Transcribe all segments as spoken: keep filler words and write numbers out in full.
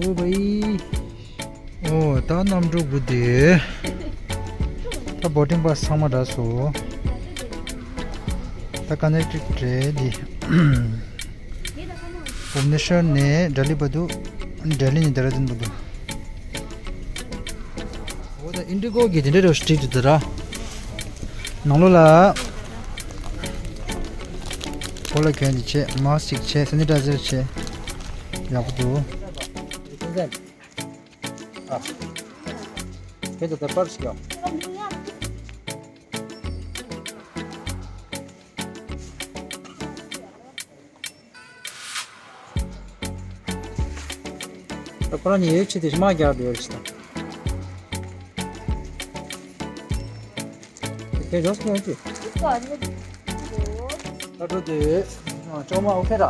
ཨོ་བའི། ཨོ་ད་གནམ་གྲུ་དགུ་དེ། ད་བོར་ཌིང་པཱ་སི་ཚང་མ་རག་སོང་། ད་ཀ་ནེག་ཊི་ཌི་རེད་འདི། བྷུ་བྷ་ནེ་ཤར་ནས་ལྡི་ལི་བར་དུ། ལྡི་ལི་ནས་ལྡེ་ར་ལྡུན་བར་དུ། ཨོ་ད་ཨིན་ཌི་གོ་གི་དེ་འདྲ་རེད་སི་ཊིག་ཊུ་དེ་ར། ནང་ལོགས་ལ། གོ་ལ་གྱོན་ཅིག་བྱས། མཱ་སི་ཀི་ཅིག་བྱས། སེ་ནི་ཊའི་ཛར་བྱས། ཡག་པོ་འདུག་ཨ། ཁྱེད་ཚོ་དེ་པར་ཞིག་ཡོང་། ད་ཁོ་རང་གཉིས་ཡོད་ཆེད་དུ་དམག་རྒྱག་བསྡད་ཡོད་ཆེད་དང་། དེ་རོགས་སྐྱོན་གྱི། ད་འགྲོ་དུས། ཅོག་མ་ཨོ་ཁེ་ར།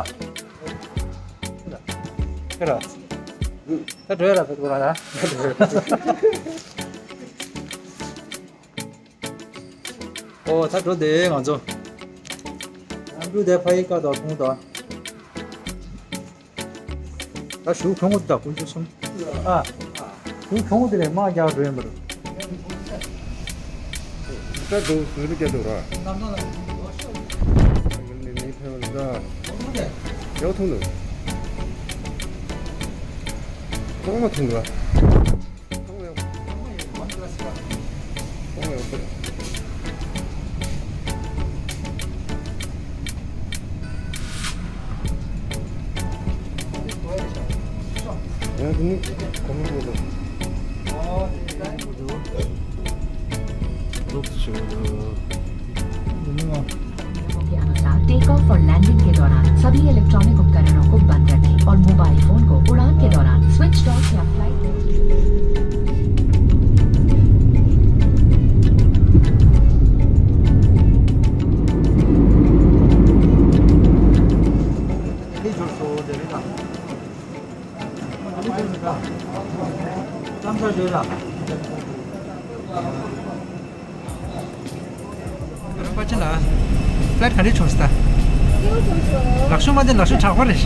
ཁེ་ར། ད་འགྲོ་ཡ་ར་ད་འགྲོ་ར་ད། ཨོ་ད་འགྲོ་དེ་ང་ཚོ། ཨ་འབྲུ་དེ་ཕ་ཡི་ཀ་དོ་ཁོང་དོ། ད་ཞུ་ཁོང་གོ་ད་ཀུན་ཅུ་སོང་། ཨ། ཞུ་ཁོང་གོ་དེ་ལས་མ་རྒྱག་འགྲོ་ཡིན་པ་རུ། ད་འགྲོ་ཟུར་རྒྱག་འགྲོ་ར། ནི་ནི་ཕེ་བ་ལ་ད། ཡོ་ཐུང་འདུག་ཐོག་མ་ཐུང་འདུག के अनुसार take off और लैंडिंग के दौरान सभी इलेक्ट्रॉनिक उपकरणों को बंद रखें और मोबाइल फोन को उड़ान के दौरान स्विच ऑफ या फ्लाइट པ་ཅི་ལ། ཕ་ལེཊ་ག་རེ་བྱུང་སྟ། ལག་ཤུ་མ་དེ་ལག་ཤུ་དྲག་པ་རེད།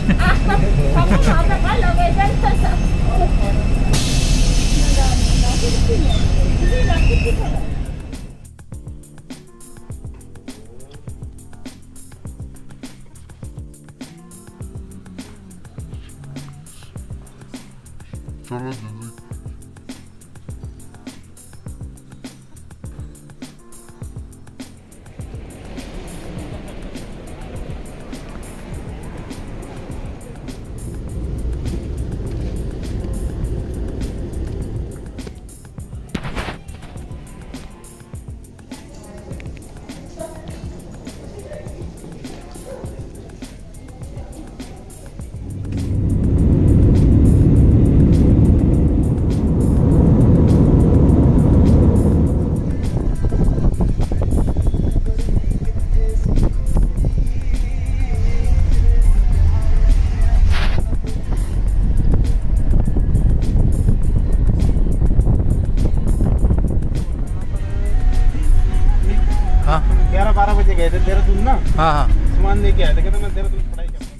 हाँ। ग्यारह बारह बजे गए थे देहरादून ना। हाँ, हाँ। सामान लेके आए थे, कहते मैं देहरादून पढ़ाई कर रहा हूँ।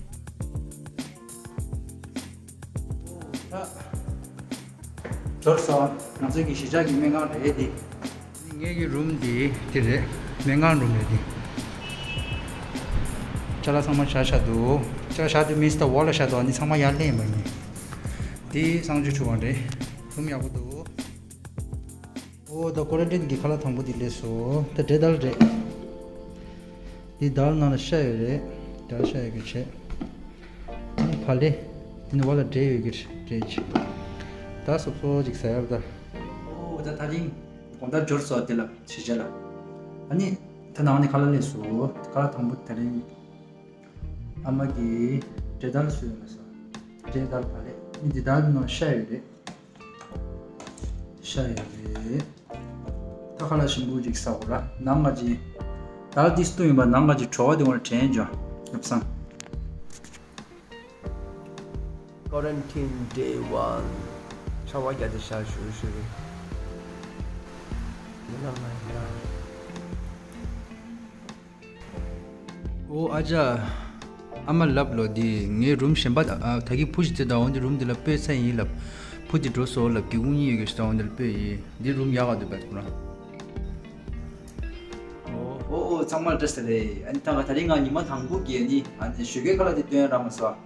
འབྱོར་སོང་། ང་ཚོའི་གི་གཞིས་ཆགས་ཀྱི་སྨན་ཁང་རེད་འདི། ངའི་གི་རུམ་འདི་འདི་རེད། སྨན་ཁང་རུམ་རེད་འདི། ཅ་ལག་ཚང་མ་བཞག་བཞག་འདུག་ཅ་ལག་བཞག་འདུག་མིན་སི་ད་ཝོལ་ལ་བཞག་འདུག་ཨ་ནི་ཚང་མ་ཡར་ལེན་པ་ཡིན། འདི་གསང་སྤྱོད་ཆུ་བ་རེད། རུམ་ཡག་པོ་འདུག་ཨོ་ད་ཀོ་རན་ཊིན་གི་ཁ་ལག་དང་པོ་འདི་སླེབས་སོང་། ད་འབྲས་དལ་རེད། འདི་དལ་ནང་ལ་ཤ་ཡོད་རེད། དལ་ཤ་ཡོད་གི་བྱས། ཨ་ནི་བག་ལེབ། འདི་ནི་བ་ལ་འབྲས་ཡོད་གི་འབྲས་ཅིག་ད་སོབ་སོབ་ཅིག་ཟ་ཡག་ད། ཨོ་ད་ད་རིང་དགོང་དག་འབྱོར་སོང་དེ་ལ་གཞིས་ཆགས་ལ། ཨ་ནི་ད་ནང་ནས་ཁ་ལག་སླེབས་སོང་། ཁ་ལག་དང་པོ་དེ་རིང་ཨ་མ་གིས་འབྲས་དལ་བཟོས་མ་སོང་། འབྲས་དལ་བག་ལེབ། ཨ་ནི་འདི་དལ་ནང་ཤ་ཡོད་རེད། ཤ་ཡོད་རེད། ད་ཁ་ལག་ཞིམ་པོ་ཅིག་ཟ་དགོས་ར། ནང་ང་ཅི། དལ་ཏིས་ཏུ་ཡིན་པ་ནང་ང་ཅི་བྲོ་བ་དེ་ངོ་དྲན་བྱུང་། ངབ་སང་། Quarantine day one. ཆར་པ་བརྒྱབ་སྟེ་ཤར་ཞུ་ཞུ་རེད། ཡིན་ན་མ་ཡིན་ན། ཨོ་ཨ་ཅག་ཨ་མ་ལབ་ལོ། འདི་ངའི་རུམ་གཞན་པ་ཨ་ད་གི་བུ་ཞིག་ཙེ་ད་འོང་། འདི་རུམ་འདི་ལ་སྤོས་ཚེ་ཡིན་ལབ། བུ་འདི་འགྲོ་སོ་ལབ། སྒེའུ་ཁུང་གཉིས་ཡོད་གི་ཞིག་ད་འོང་། འདི་ལ་སྤོས་ཡིན། འདི་རུམ་ཡག་ག་འདུག་པས་ཁོ་རང་། ཨོ་ཨོ་ཚང་མ་བཀྲ་ཤིས་བདེ་ལེགས། ཨ་ནི་ད་ང་ད་རིང་ང་ཉི་མ་དང་པོ་གི་ཨ་ནི་ཨ་ནི་ཞོགས་ཀའི་ཁ་ལག་དེ་སྟོན་རག་མ་སོང་།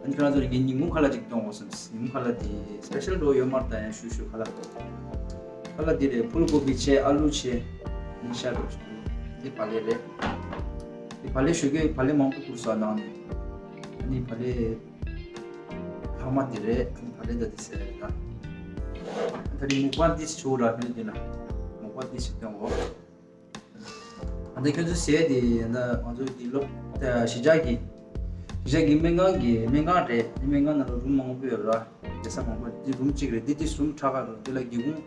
ཨ་ནི་ཁྱོད་རང་ཚོ་ངའི་ཉིན་གུང་ཁ་ལག་ཅིག་སྟོན་འོ་སོང་། ཉིན་གུང་ཁ་ལག་དེ་སི་པེ་ཤལ་འགྲོ་ཡོད་མ་རེད། ད་ཡང་ཞུ་ཞུ་ཁ་ལག་ཁ་ལག་དེ་རེད། ཕུལ་གོ་བི་བྱས། ཨ་ལུ་བྱས། ཨ་ནི་ཤ་འགྲོ་ཞུ། དེ་བག་ལེབ་རེད། དེ་བག་ལེབ་ཞོགས་ཀའི་བག་ལེབ་མང་པོ་བསྐུར་སོང་ནང་ནས། ཨ་ནི་བག་ལེབ་ལྷག་མ་དེ་རེད། ཨ་ནི་བག་ལེབ་ད་དེ་ཟེར་རེད་ད། ད་རིང་མུག་པང་དེ་ཞིག་བྱུང་ར། ཕུལ་དེ་ན་མུག་པང་དེ་ཞིག་སྟོན་འོ། ཨ་ནི་ཁྱོད་ཚོ་ཟས་དེ་ཡིན་ན་ང་ཚོ་གི་སློབ་གཞིས་ཆགས་ཀྱི་གཞིས་ཆགས་ཀྱི་སྨན་ཁང་གི་སྨན་ཁང་རེད། སྨན་ཁང་ནང་ལ་རུམ་མང་པོ་ཡོད་ར། བསྡད་ས་མང་པོ། འདི་རུམ་གཅིག་རེད། འདི་འདི་ཟུར་ཁྲ་ཁ་རུ། འདི་ལ་སྒེའུ་ཁུང་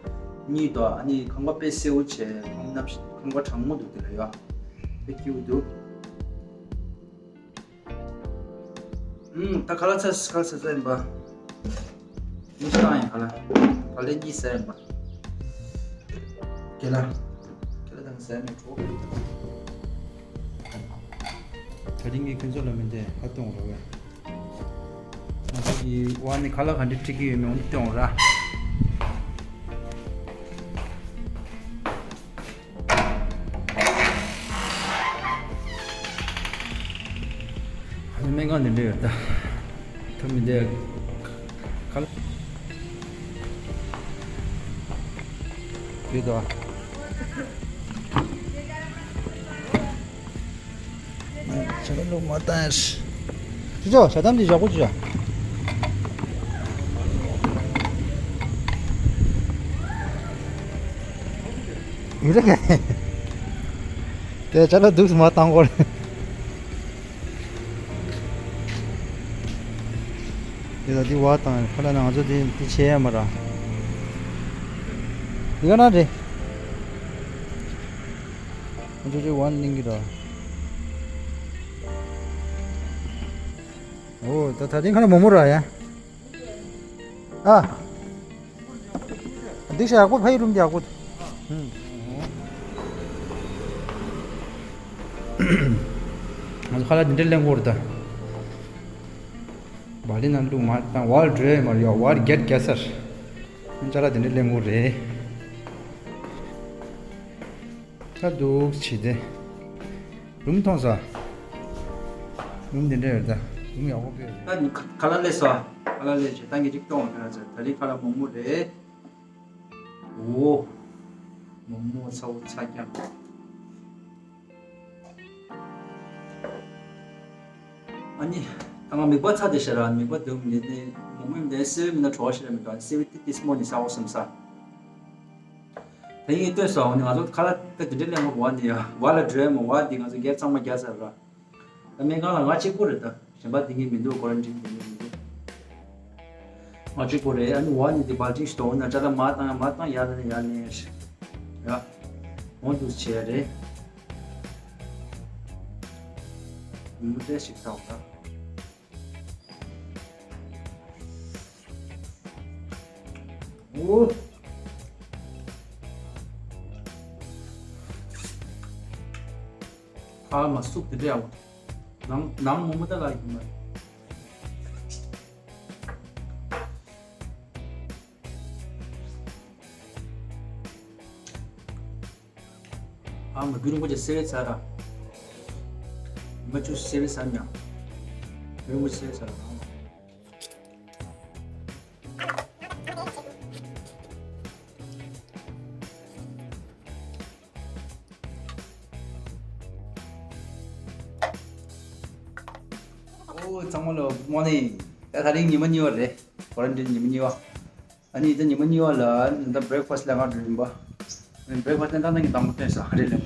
གཉིས་འདུག་ཨ་ནི་ཁང་པ་དཔེ་སེའུ་བྱས། ཁང་གནམ་ཁང་པ་གྲང་མོ་འདུག་འདི་ལ་ཡོད། དཔེ་སྐྱིད་པོ་འདུག་ཨུམ། ད་ཁ་ལག་ཚར། ཁ་ལག་ཚར་ཚར་ཡིན་པ། གཉིས་བཏང་ཡིན། ཁ་ལག་ཁ་ལག་གཉིས་ཟ་ཡིན་པ། ཁ་ལག་ཁ་ལག་དང་ཟ་ཡིན་པ་གྲོགས་པོ། ད་རིང་གི་ཁྱོད་ཚོ་ལ་མི་འདི་ཧ་གཏོང་རོགས་ཡ། ང་ཚོ་གི་བ་ནི་ཁ་ལག་ག་འདྲ་ཁྲིད་ཀྱི་ཡོད་མེད་འོང་སྟོན་ར། སྨན་ཁང་འདི་འདྲ་ཡོད་ད། ཐུབ་མི་འདི་ཁ་ལག་ཡོད་དོ། ཇ་ལུག་མ་བཏང་ཡ། ཅི་ཅོ་ཇ་དམ་འདི་བཞག་གོ་ཅི་ཅོ། ཡིན་རེད། དེ་ཅ་ལག་འདུག་སེ་མ་བཏང་གོ། དེ་ལ་འདི་བ་དང་ཁ་ལག་ན་ང་ཚོ་འདི་འདི་བྱེད་ཡ་མ་ར། འདི་ག་ན་རེད། ང་ཚོ་ཅིག་བ་གླེང་གི་ར། ཨོ་ད་ད་ཐེངས་ཁ་ན་མོག་མོག་ར་ཡ། ཨ། འདི་ཤ་ཡག་པོ། ཕ་ཡི་རུམ་འདི་ཡག་པོ་འདུག་ང་ཚོ་ཁ་ལག་འདི་འདྲ་ལེན་དགོས་རེད་ད། བག་ལེབ་ནང་བླུགས་མ་བཏང་། བར་འགྲོ་ཡ་མ་རེད་ཡ། བར་རྒྱད་རྒྱ་སར། ཅ་ལག་འདི་འདྲ་ལེན་དགོས་རེད། ད་འདུག་བྱས་ཏེ། རུམ་མཐོང་ས། རུམ་འདི་འདྲ་ཡོད་ད། རུམ་ཡག་པོ་དཔེ་ཡོད་རེད། ད་ནི་ཁ་ཁ་ལག་སླེབས་སོང་། ཁ་ལག་སླེབས་བྱས་ད་ངས་ཅིག་སྟོན་བ་ཁྱོད་རང་ཚོར། ད་རིང་ཁ་ལག་མོག་མོག་རེད། འོ། མོག་མོག་ཚ་བོ་ཚ་རྐྱང་། ཨ་ནི། ད་ང་མིད་པ་ཚ་དེ་ཤ་ར། མིད་པ་དེ་མི་ནི་མོག་མོག་མི་ནི་སེར་པོ་མིན་ན་བྲོ་བ་ཤ་ར་མི་འདུག་སེར་པོ་ཏི་ཏི་སྨོ་ནི་ས་འོ་སམ་ས། ད་ཡིན་ལྟོས་སོ། ང་ཚོ་ཁ་ལག་ད་དེ་འདྲ་ལེན་མ་བ་ནི་ཡ། བ་ལ་འགྲོ་ཡ་མ་བ་འདི་ང་ཚོ་སྒེར་ཚང་མ་རྒྱག་ཚར་ར། ད་སྨན་ཁང་ལ་ང་གཅིག་པོ་རེད་ད། གཞན་པ་དེ་ངས་མི་འདུག་ཀོ་རན་ཊིན་དེ་ངས་མི་འདུག་ང་གཅིག་པོ་རེད། ཨ་ནི་བ་ནི་དེ་བལ་ཅིག་ཞིག་དོ་འོ་ན་ཅ་ལག་མ་བཏང་ཡ་མ་བཏང་ཡ་ལ་ནི་ཡ་ལེན་ཡ་ཞིག་ཡ། འོ་འདུག་བྱས་རེད། མི་འདྲ་ཞིག་བཏང་ད། འོ། ཕ་མ་སུབ་དེ་འདྲ་ཡག་པོ། ནང་ནང་མོག་མོག་ད་ལ་ཡིན་མ། ཕ་མ་རྒྱུན་རིང་པོ་ཅིག་སེར་པོ་ཚ་ར། མ་ཆུ་སེར་པོ་ཚ་ཉག་རྒྱུན་རིང་པོ་སེར་པོ་ཚ་ར། ཨོ་ཚང་མ་ལ་good morning། ད་ད་རིང་ཉི་མ་གཉིས་པ་རེད། ཀོ་རན་ཊིན་ཉི་མ་གཉིས་པ། ཨ་ནི་ད་ཉི་མ་གཉིས་པ་ལ་ད་བྷི་རེག་ཕ་སི་ལ་ང་འགྲོ་ཡིན་པ། ཨ་ནི་བྷི་རེག་ཕ་སི་ལ་ད་ནང་གི་དང་པོ་སྟོན་ས་ཧ་རེ་ལེ་མ་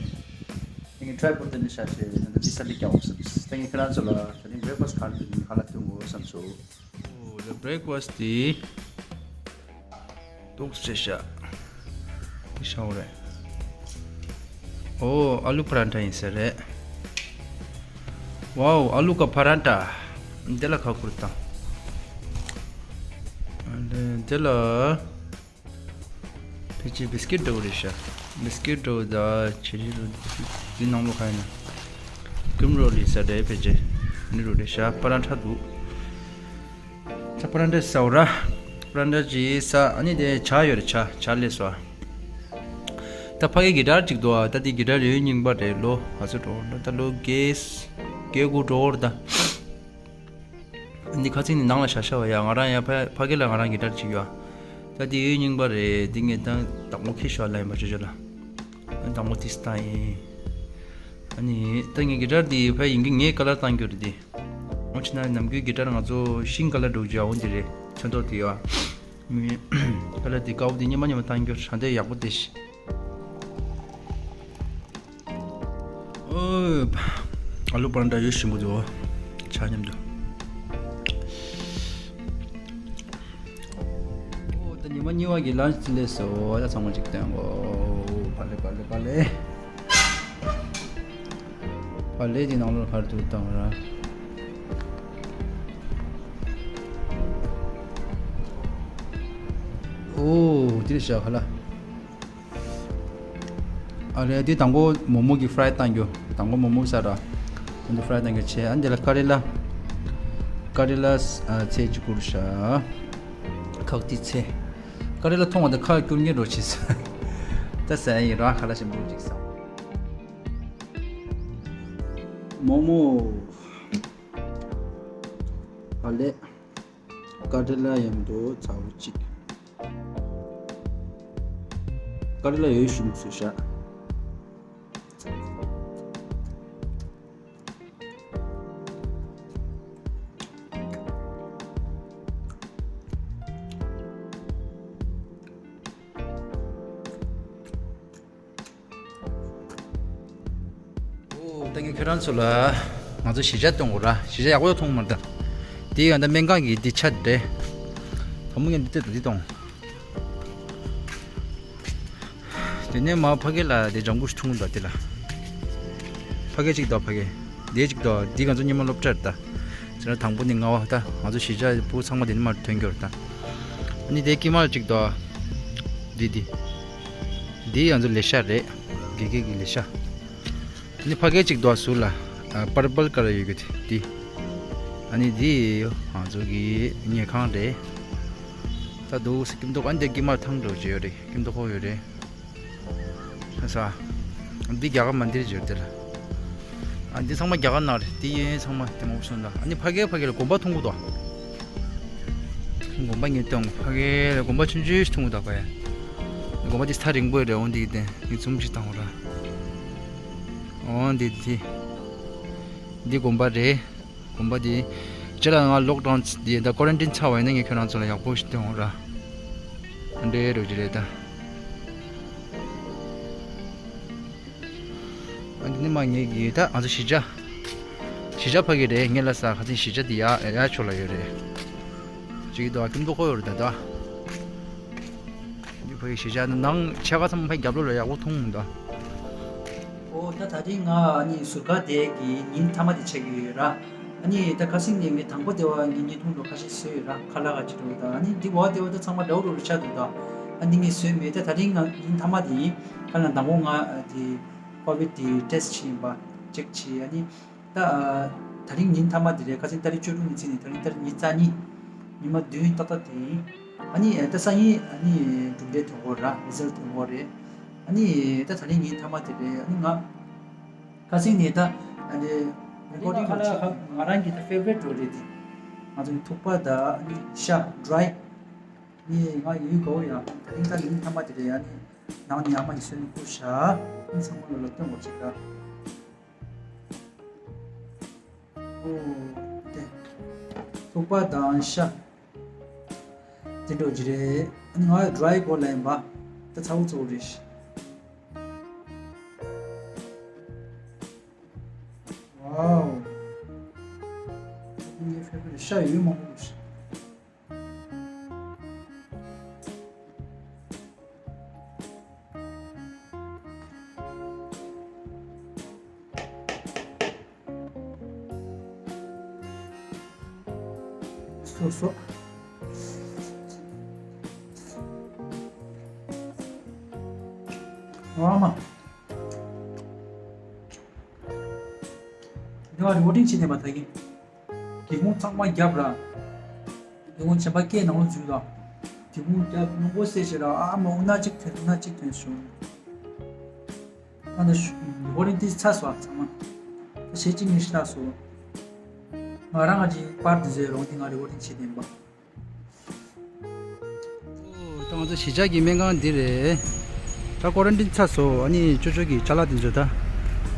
ཡིན། ད་ངས་ཊི་རའི་པོ་ཊི་ད་ནི་ཤ་ཤེ་ད་ཅི་ས་ལི་རྒྱག་འོང་ས་ད་ངས་ཁྱེད་རང་ཚོ་ལ་ད་ནི་བྷི་རེག་ཕ་སི་ག་རེ་འདུག་ནི་ཧ་ལ་སྟོན་དགོས་བསམ་སོང་། ཨོ་ད་བྷི་རེག་ཕ་སི་དེ། ཏོག་ཙེ་ཤ། འདི་ཤ་བོ་རེད། ཨོ་ཨ་ལུ་ཕ་རན་ཊ་ཡིན་ས་རེད། ཝའོ་ཨ་ལུ་ཀ་ཕ་རན་ཊ། འདི་ལ་ཁ་ཁུར་དང་། འདི་ལ། ཕལ་ཆེར་བིས་ཀིཊ་འདྲ་བོ་རེད་ཤག་བིས་ཀིཊ་འདྲ་བོ་དང་ཆེ་རི་རུ་འདི་ནང་ལོགས་ཁ་ཡིན་ན། ཀིམ་རོལ་ཡིན་ས་རེད་ཕལ་ཆེར། ནི་རུ་རེ་ཤ་པ་རན་ཁྲ་འདུག་ད་པ་རན་ཁྲ་ཟ་འོ་ར། པ་རན་ཁྲ་ཅིག་ཟ། ཨ་ནི་དེ་ཇ་ཡོད་རེད། ཇ་ཇ་ལས་སོ། ད་ཕ་གི་གི་ཊར་ཅིག་འདུག་ཨ། ད་དེ་གི་ཊར་ཡོད་རྙིང་པ་རེད། ལོ་ག་ཚོད་འགྲོ་འགྲོ། ད་ལོ་བརྒྱད་བརྒྱད་དགུ་འགྲོ་འོར་ད། འདི་ཁ་ཚིག་ནི་ནང་ལ་བཞག་བཞག་པ་ཡ། ང་རང་ཡ་ཕ་ཕ་གི་ལ་ང་རང་གི་ཊར་ཅིག་ཡོད། ད་འདི་ཡོད་རྙིང་པ་རེད། འདི་ངས་ད་དང་པོ་ཁྱེར་ཤོག་ལབ་ཡིན་པ་ཅོ་ཅོ་ལ། དང་པོ་ཏིས་ཏང་ཡིན། ཨ་ནི་ད་ངའི་གི་ཊར་འདི་ཕ་ཡིན་གི་ངའི་ཀ་ལར་བཏང་རྒྱུ་རེད་འདི། འོ་ཅི་ན་ནམ་རྒྱུན་གི་ཊར་ང་ཚོ་ཤིང་ཀ་ལར་འགྲོ་རྒྱུ་ཡ། འོ་འདི་རེད། ཚོན་མདོག་འདི་ཡོད་ཨ། ཀ་ལར་འདི་དཀར་པོ་འདི་སྙེ་མ་སྙེ་མ་བཏང་རྒྱུ་ར་འདི་ཡག་པོ་འདི་ཤི། ཨོ། ཨ་ལུ་པ་རན་ཁྲ་ཡོད་ཞིམ་པོ་འདུག་ཆ་མཉམ་དུ། ཨོ་ད་ཉི་མ་གཉིས་པ་གི་ལན་ཅི་ལས་སོ། ད་ཚང་མ་ཅིག་སྟོན་གོ། ཕ་ལེ་ཕ་ལེ་ཕ་ལེ། ཕ་ལེ་འདི་ནང་ལོགས་ཕར་དུ་བཏང་ར། ཨོ་དེ་ལས་བཞག་ཧ་ལ། ཨ་རེ་དེ་དང་པོ་མོག་མོག་གི་ཕ་རའི་བཏང་རྒྱུ། དང་པོ་མོག་མོག་ཟ་ར། ཨ་འདི་ཕ་རའི་བཏང་རྒྱུ་བྱས། ཨ་འདི་ལ་ཀ་རེ་ལ། ཀ་རེ་ལ་ཨ་ཚལ་གཅིག་བསྐུར་ཤག་ཁག་ཏི་ཚལ། ཀ་རེ་ལ་མཐོང་བ་དང་ཁ་སྐྱུར་ཉེ་འགྲོ་བྱེད་ས། ད་ཟ་ཡིན་ར་ཁ་ལ་ཞིམ་པོ་ཅིག་ཟ། མོག་མོག་ཨ་ལེ། ཀ་ཏི་ལ་ཡམ་དུ་ཚ་བོ་གཅིག་ཀ་ཏི་ལ་ཡོད་ཤུམ་སུ་ཤ། ཨོ་ད་ངས་ཁྱོད་རང་ཚོ་ལ་ང་ཚོ་གཞིས་ཆགས་སྟོན་དགོས་ར། གཞིས་ཆགས་ཡག་པོ་མཐོང་མ་རེད་ད། དེ་ཡང་ད་སྨན་ཁང་གི་འདི་ཆ་རེད། དང་པོ་ངས་འདི་ལྟ་འདི་གཏོང་། དེ་ནས་མ་ཕ་གི་ལ་དེ་ལྗང་གུ་ཞིག་འཐུང་ད་དེ་ལ། ཕ་གི་གཅིག་དང་ཕ་གི། དེ་གཅིག་དང་འདི་ང་ཚོ་སྔོན་མ་སློབ་གྲྭ་རེད་ད། ཟེར་ན་དང་པོ་ནི་ལྔ་བ་ད་ང་ཚོ་གཞིས་ཆགས་བུ་ཚང་མ་དེ་ནས་མར་ཐོན་རྒྱུ་རེད་ད། ཨ་ནི་དེ་དཀྱིལ་མ་གཅིག་དང་། འདི་འདི། འདི་ང་ཚོ་ལེ་ཤ་རེད། དགེ་རྒན་གྱི་ལེ་ཤ། ཨ་ནི་ཕ་གི་གཅིག་དང་ཟུར་ལ། ཨ་པར་པལ་ཀ་ལར་ཡོད་རྒྱུ་དེ་འདི། ཨ་ནི་འདི་ང་ཚོ་གི་ཉལ་ཁང་རེད། ད་འདུག་སེ་སྐྱིད་མདོག་ཨ་ནི་དེ་དཀྱིལ་མ་ཐང་འགྲོ་བྱས་ཡོད་རེད། སྐྱིད་མདོག་ཁོག་ཡོད་རེད། ས། འདི་རྒྱ་གར་མན་དིར་བརྗོད་དེ་ལ། ཨ་འདི་ཚང་མ་རྒྱ་གར་ནང་རེད། འདི་ཡིན་ཚང་མ་དེ་མོ་སོང་ད། ཨ་ནི་ཕ་གིར་ཕ་གིར་དགོན་པ་མཐོང་གི་འདུག་དགོན་པ་ངས་སྟོན། ཕ་གིར་དགོན་པ་ཆུང་ཆུང་ཞིག་མཐོང་གི་འདུག་ག་ཡ། དགོན་པ་འདི་ས་རིང་པོ་རེད། འོ་འདི་དེ་ངས་ཛུམ་ཞིག་བཏང་བ་ར། འོ་འདི་འདི། འདི་དགོན་པ་རེད། དགོན་པ་འདི། སྤྱིར་ལ་ང་ལོག་ཌའུན་འདི་ད་ཀོ་རན་ཊིན་ཚར་བ་ཡིན་ན་ངས་ཁྱོད་རང་ཚོ་ལ་ཡག་པོ་ཞིག་སྟོན་འོང་ར། འདྲེ་རུ་ཅི་རེད་ད། ཨ་འདི་ནི་མ་ངེད་ཀྱི་ད་ང་ཚོ་གཞིས་ཆགས། གཞིས་ཆགས་ཕ་གི་རེད། ངེད་ལ་ས་ཁ་ཚིན་གཞིས་ཆགས་འདི་ཡ་ཡ་ཕྱོགས་ལ་ཡོད་རེད། ཅིག་ད་ཀིམ་དུ་ཁོ་ཡོད་རེད་ད་ད། འདི་ཕ་གི་གཞིས་ཆགས་ནང་ཕྱེད་ཀ་ཚང་མ་ཕ་གི་རྒྱབ་ལོགས་ལ་ཡག་པོ་མཐོང་འདུག་ད། ཨོ་ད་ད་རིང་ང་ཨ་ནི་ཟུར་ཁ་དེ་གི་ཉིན་མཐའ་མ་དེ་ཆགས་ཀྱི་ཡོད་ར། ཨ་ནི་ད་ཁ་སང་ནས་ངས་དང་པོ་དེ་བ་ངས་བརྙན་ཐུང་ལོ་ཁ་ཤས་བཟོས་ཡོད་ར། ཁ་ལག་ག་ཅི་འགྲོ་ད། ཨ་ནི་འདི་བ་དེ་བ་ད་ཚང་མ་འདྲ་བོ་རུ་ཆགས་འདུག་ད། ཨ་ནི་ངས་བཟོས་མེད། ད་ད་རིང་ང་ཉིན་མཐའ་མ་དེ་ཡིན། ཁ་ལ་དང་པོ་ང་ཨ་དེ་ཀོ་བིད་དེ་ཊེ་སི་ཊི་བྱས་ཡིན་པ་ཅེག་བྱས། ཨ་ནི་ད་ཨ་ད་རིང་ཉིན་མཐའ་མ་དེ་རེད། ཁ་སང་ཏ་རིག་བཅུ་དྲུག་ནས་བརྩིས་ནས་ད་རིང་ཏ་རིག་ཉི་ཤུ་རྩ་གཉིས། ཉི་མ་བདུན་ཏག་ཏག་དེ་ཡིན། ཨ་ནི་ད་སང་ཉིན་ཨ་ནི་གྲུབ་འབྲས་ཐོན་གོ་ར། རི་ཛལ་ཐོན་གོ་རེད། ཨ་ནི་ད་ད་རིང་ཉིན་མཐའ་མ་དེ་རེད། ཨ་ནི་ང་ཁ་སང་ནས་ད་ཨ་ནི་རེ་ཀོར་ཌིང་ང་ལ་ང་རང་གི་ད་ཕེ་ཝ་རི་ཊི་འགྲོ་རེད་དེ། ང་ཚོ་ཐུག་པ་ད་ཨ་ནི་ཤ་ཌི་རའི། ཨ་ནི་ང་ཡུལ་ག་བོ་ཡ། ད་རིང་ད་ཉིན་མཐའ་མ་དེ་རེད། ཨ་ནི་ནང་ནས་ཨ་མ་ཡིས་བཟོས་ནས་བསྐུར་ཤག་ཨ་ནི་ཚང་མ་ལ་ལབ་སྟོན་གོ་ཅིག་ད། ཨོ། དེ། ཐུག་པ་དང་ཤ། དེ་འགྲོ་གི་རེད། ཨ་ནི་ང་ཌི་རའི་གོ་ལ་ཡིན་པ། ད་ཚ་བོ་ཚ་བོ་རེད། ཝའོ། ངའི་ཕེ་ཝ་རི་ཊི་ཤ་ཡོད་མང་པོ་རེད། སོ་སོ། ཨ་མ། འདི་བ་རི་ཀོར་ཌིང་བྱེད་བསྡད་པ་ད་གིན། སྒེའུ་ཁུང་ཚང་མ་བརྒྱབ་ར། སྒེའུ་ཁུང་གཞན་པ་སྐད་ནང་ལོགས་འཛུལ་ལ། སྒེའུ་ཁུང་བརྒྱབ། རླུང་བུ་བསད་བྱས་ར། ཨ་མ་འོ་ན་གཅིག་ཐོན་སོང་། ན་གཅིག་ཐོན་སོང་། ད་ནི་ཤུ་རི་ཀོ་ཌིང་དེ་ཚར་སོང་ཨ། ཚང་མ་ད་ཞེ་གཅིག་ཉི་ཤུ་ལྷག་སོང་། ང་རང་ང་ཅིག་པར་དེ་ཚོའི་རོང་དེ་ང་རི་ཀོ་ཌིང་བྱེད་བསྡད་པ། ད་ང་ཚོ་གཞིས་ཆགས་ཀྱི་སྨན་ཁང་འདི་རེད། ད་ཀོ་རན་ཊིན་ཚར་སོང་། ཨ་ནི་ཅོ་ཅོ་གི་ཅ་ལག་དེ་ཚོ་ད་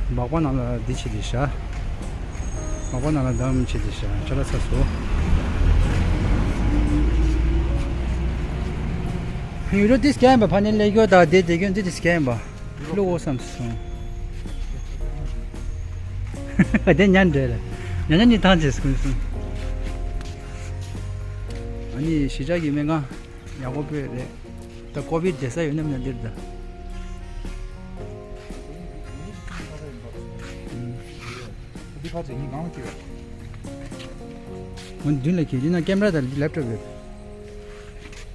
སྦག་སྦག་ནང་ལ་འདི་བྱེད་དེ་བཞག་སྦག་སྦག་ནང་ལ་འདམ་བྱེད་དེ་བཞག་ཅ་ལག་ཚར་སོང་། ཡུ་རོ་དེ་སྐྱེལ་ཡིན་པ། ཕ་ནི་ལས་སྐྱོ་ད་དེ་དེ་སྐྱོན་དེ་དེ་སྐྱེལ་ཡིན་པ། ལོ་འོ་བསམ་སོང་། དེ་ཉན་འདྲ་ལ། ཉན་ཉན་ནི་ཐང་ཆེ་སྐུན་སོང་། ཨ་ནི་གཞིས་ཆགས་ཀྱི་སྨན་ཁང་། ཡག་པོ་དཔེ་རེད། ད་ཀོ་བིད་བསྡད་ས་ཡོད་ན་མིན་ན་འདིར་ད། འདི་ཕར་ཚུར་ཡིན་གང་ལ་སྐྱེལ་བ། འོ་མདུན་ལ་ཁྱེར། འདི་ན་ཀེམ་ར་དང་ལེབ་ཊོབ་ཡོད།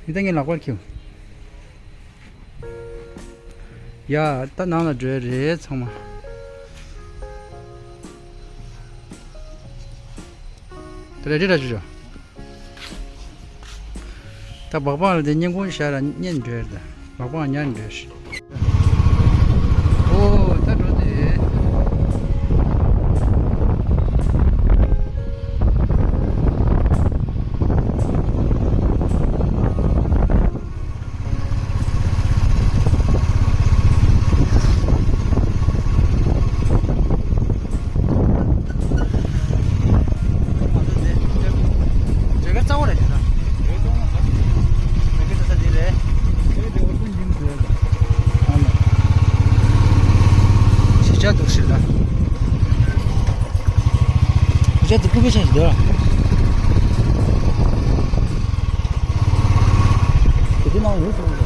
འདི་ད་ངས་ལག་པར་ཁྱེར། ཡ། ད་ནང་ལ་འགྲོ་ཡ་རེད་ཚང་མ། ད་རེ་ཌི་ར་ཅོ་ཅོ། ད་སྦག་སྦག་ལ་དེ་སྔས་མགོ་བཞག་ར་སྔས་འགྲོ་ཡ་རེད། ད་སྦག་སྦག་ཉར་འགྲོ་ཡ་རེད། ཨོ་ད་འགྲོ་དེ། གཞིས་ཆགས་འདུག་ཞིག་ལ། གཞིས་ཆགས་འདུག་ཁུ་བའི་ཆ་ཞིག་འདུག་དེ་དུས་ནང་ཡོད་སོང་།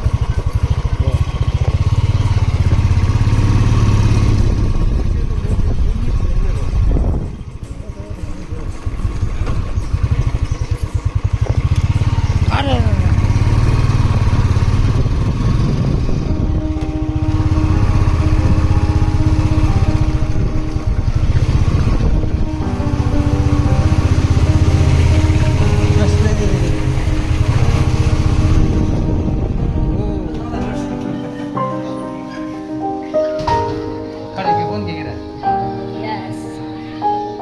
ཁ་རེ་གི་ཀོན་གེ་གེ་ར། Yes.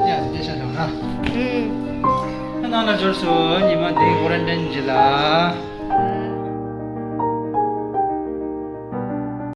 Yes, དེ་ཤ་དང་ན། ཨུམ། ནང་ལ་འབྱོར་སོང་། ཉི་མ་འདི་ཀོ་རན་ཊིན་བྱེད་ལ།